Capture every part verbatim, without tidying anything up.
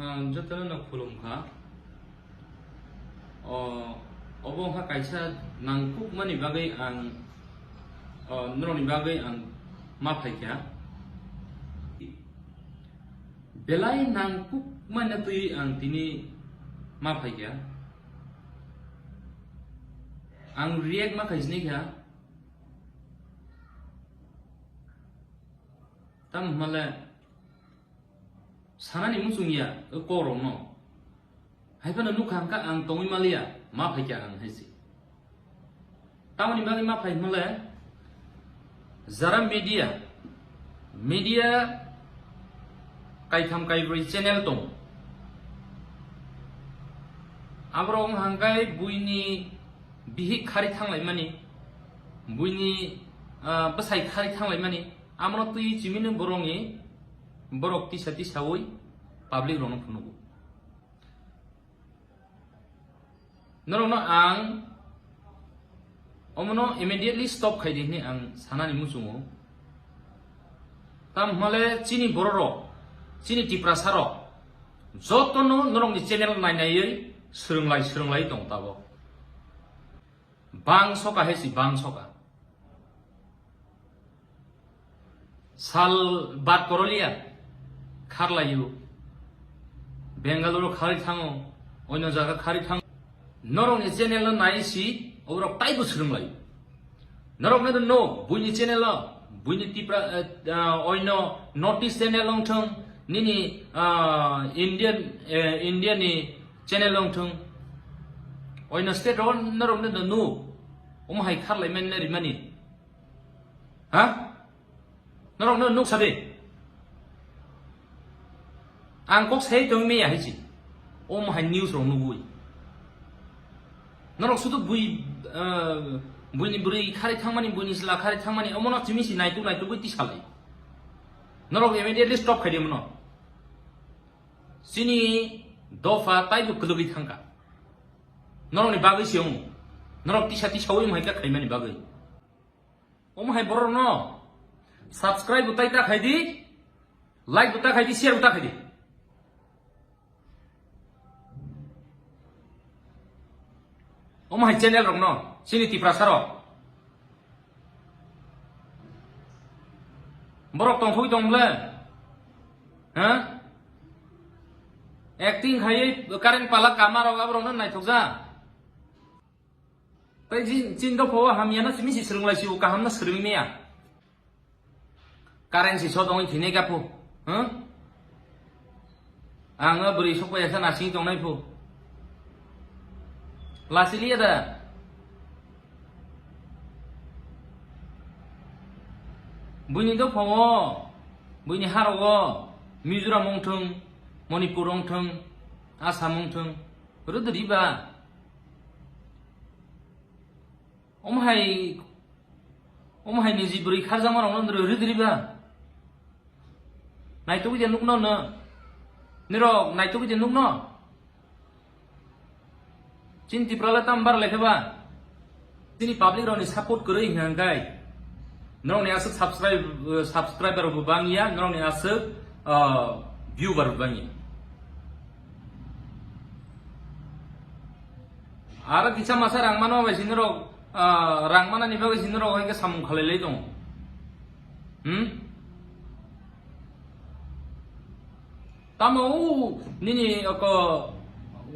Ang jotono no khulum kha. O, obo wngkha kaisa nangkukmani bagwi ang, o, norokni bagwi ang ma phaikha. Belai nangkukmani twi ang tini ma phaikha. Ang react ma khaisini kha. Tamo hwnle sanani muchung ya o kokrokno. Hai phano nukha hwnkha ang tongwi maliya, ma phaikha ang hai se. Tamoni bagwi ma phai hwnle, jara media, media kaitham kaibrwi channel tong. Aborok wngkha hwnkhe buini bihik khari thanglaimani, buini, ah, bwsai khari thanglaimani, amono twi chimino borokni, borok tisa tisawi public rokno phunugo. Norokno ang omono immediately stop khai di hwnwi ang sanani muchungo. Tamo hwnle chini bororok, chini Tiprasarok jotono norokni channel nainaiwi swrwnglai swrwnglai tong tabok. Bang soka hai si bang soka. Sal bat koroliya kharlaio. Bengaluru khari thango, oino jaga khari thango. Norokni channel no nai si oborok taibo swrwnglaio. Norok no, no, buini channel o, buini Tipra, eh, ah, oino North East channel wngthung, nini, ah, Indian, eh, India ni channel wngthung. Oino state o norok no, no, omo hai kharlai mani rimani. Ha? Norok no nuksa de. Ang kok sai tong meya hai si. Omo hai news rok nugui. Norok sudu bui, eh, buini bwrwi khari thangmani, buini chwla khari thangmani, omono chimi si naituk naitugwi tisalai. Norok immediately stop khai di omono. Chini dopha taibo kwlwgwi thangkha. Norokni bagwi se wng. Norok tisa tisawi wng hai kha khaimani bagwi. Omo hai borok no subscribe bo tai ta khai di, like bo ta khai di, share bo ta khai di. Omo hai channel rok no, chini Tiprasa rok. Borok tongthogwi tong ble. Ha? Acting khai current pala kama rok abo rok no naithok ja. Tai jin, jin dopha o hamya no simi si swrwng lai si o kaham no swrwng maya. Current si so tongwi thini ka phu. Huh? Ang o bwrwi sok pai ya sa nasing tong nai phu. Lasi liya da. Buini dopha o, buini haro o, Mizoram ong thung, Manipur ong thung, Assam ong thung. Rwdwrwi ba. Omo hai, omo hai niji bwrwi kharjakma rokno nrw rwdwrwi ba. Naitugwi de nukno no. Nirok naitugwi de nukno. Chini Tripura le tam bar lekhe ba. Chini public rokni support kwrwi hwnka hwnkhe. Norokni aswk subscribe, subscriber bo bangya, norokni aswk, ah, viewer bo bangya. Aro kisa masa rang mano bai sinorok, ah, rang manani bagwi sinorok hai khe samung khalai lai tongo. Hmm? Tamo o nini oko,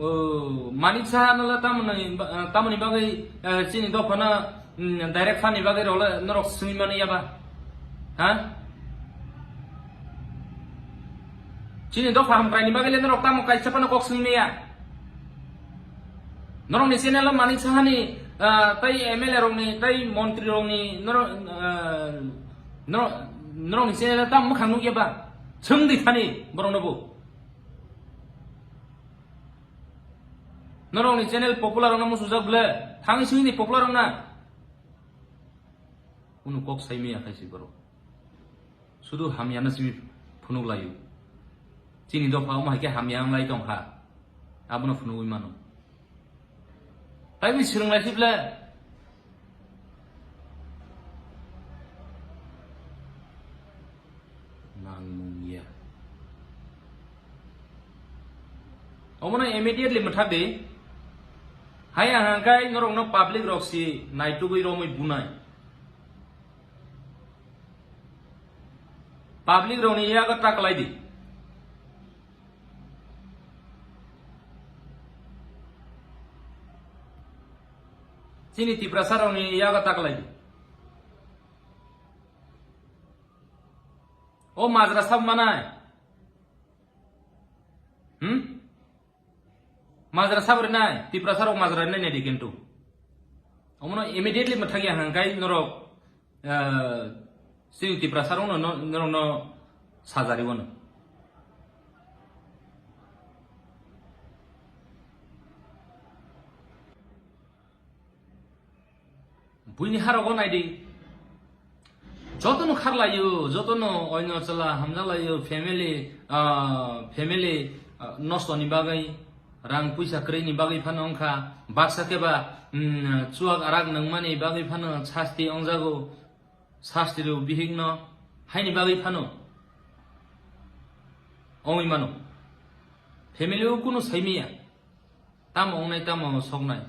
o, Manik Saha no le tamoni ba-, tamoni bagwi, eh, chini dophano, mm, direct fan ni bagwi rok le norok swngwi mani ya ba? Ha? Chini dopha hamkrai ni bagwi le norok tamo kaisa phano kok swngwi maya? Norokni channel o Manik Sahani, ah, tei M L A rokni, tei montri rokni, norok, ah, norok, norokni channel o tamo mwkhang nukya ba? Swngdi thani borokno bo. Norokni channel popular rokno muchujak ble, thangwi swngdi popular rokna. Kunu kok sai maya khai si borok. Sudu hamyano simi phunuk laio. Chini dopha omo hai khe hamya wng lai tong kha. Abono phunugwi mano. Tai bini swrwng lai si ble. Nangmung ya. Omono immediately mwthak di. Hai ang hangkai norokno public rok si naitugwi romwi bunai. Public rokni yago ta kwlai di. Chini Tiprasa rokni yago ta kwlai di. O majra sab manai. Hmm? Majra sab rinai, Tiprasa rok majra rinai nai di kintu. Omono immediately mwthak ya hangkai norok, eh, chini Tiprasa rokno, no-, norokno sajari wano. Buini harogo naidi. Jotono kharlaio, jotono oino chwla hamjalaio, family, ah, family, ah, nostoni bagwi, rang puisa kwrwini bagwi phano wngkha, baksa khe ba, mm, chuak arak nungmani bagwi phano sasti wngjago, sasti rw bihikno, haini bagwi phano wngwi mano. Family o kunu saimanya, tamo wngnai, tamo soknai.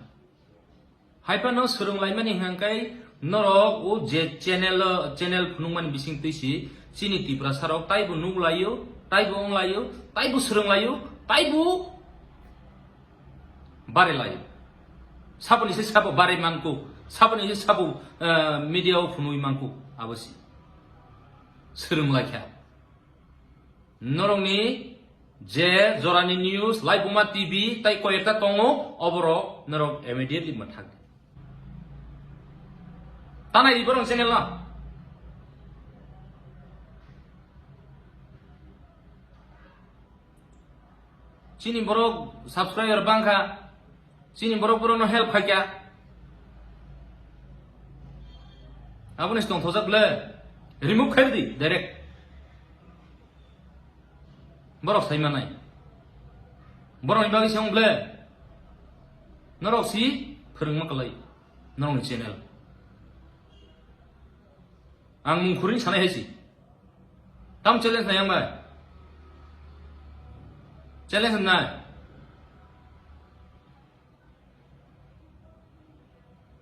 Hai phano swrwng laimani hwnkhai norok o je channel o, channel phunukmani bising twi si chini Tiprasa rok taibo nuk laio, taibo wng laio, taibo swrwng laio, taibo bare laio. Saboni se sabo bare manku, saboni se sabo, eh, media o phunui manku, abo si swrwng laikha. Norokni je jorani news, Laibuma T V tai koyekta tongo, oborok norok immediately mwthak di. Tanai di borok channel no. Chini borok subscriber bangkha, chini borok borokno help khaikha. Aboni tongthokjak le remove khai di direct. Borok sai manai. Borokni bagwi se wng ble. Norok si phwrwngma kwlai. Norokni channel. Ang mung khurwini sanai hai si. Tam challenge nai ang bai. Challenge nai.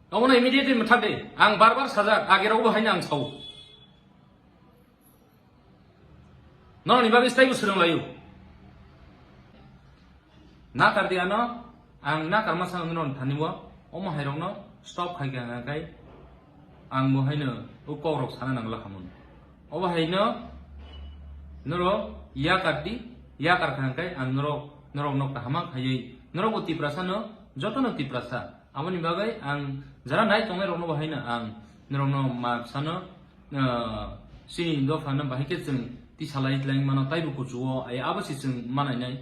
Omono immediately mwthak di. Ang bar bar sajak, agerok bo haino ang sao. Norokni bagwi taibo swrwng laio. Nakar di ano, ang nakarma sano norokni thani o, omo hairokno stop khai kha hwnkhai, ang bo haino o kokrok sana nangla khamung. Obo haino norok yakar di, yakar kha hwnkhai ang norok, norokno kaham khaiwi, norok bo Tiprasa no, jotono Tiprasa. Aboni bagwi ang jara nai tongnai rokno bo haino ang norokno ma sano, ah, chini dopha no bahai khe chwng tisa lai tlai mano, taibo kuchugo, ai abo se chwng manai nai.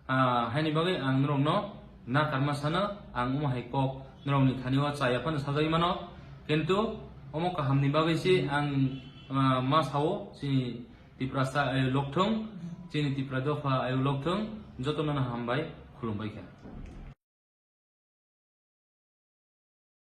Ah, haini bagwi ang norokno nakarma sano, ang omo hai kok norokni thani o chaya phano sajagwi mano, kintu omo kahamni bagwi se ang, ah, ma sao, chini Tiprasa ayuk lokthung, chini Tipra dopha ayuk lokthung, jotono no hambai, khulumbai kha.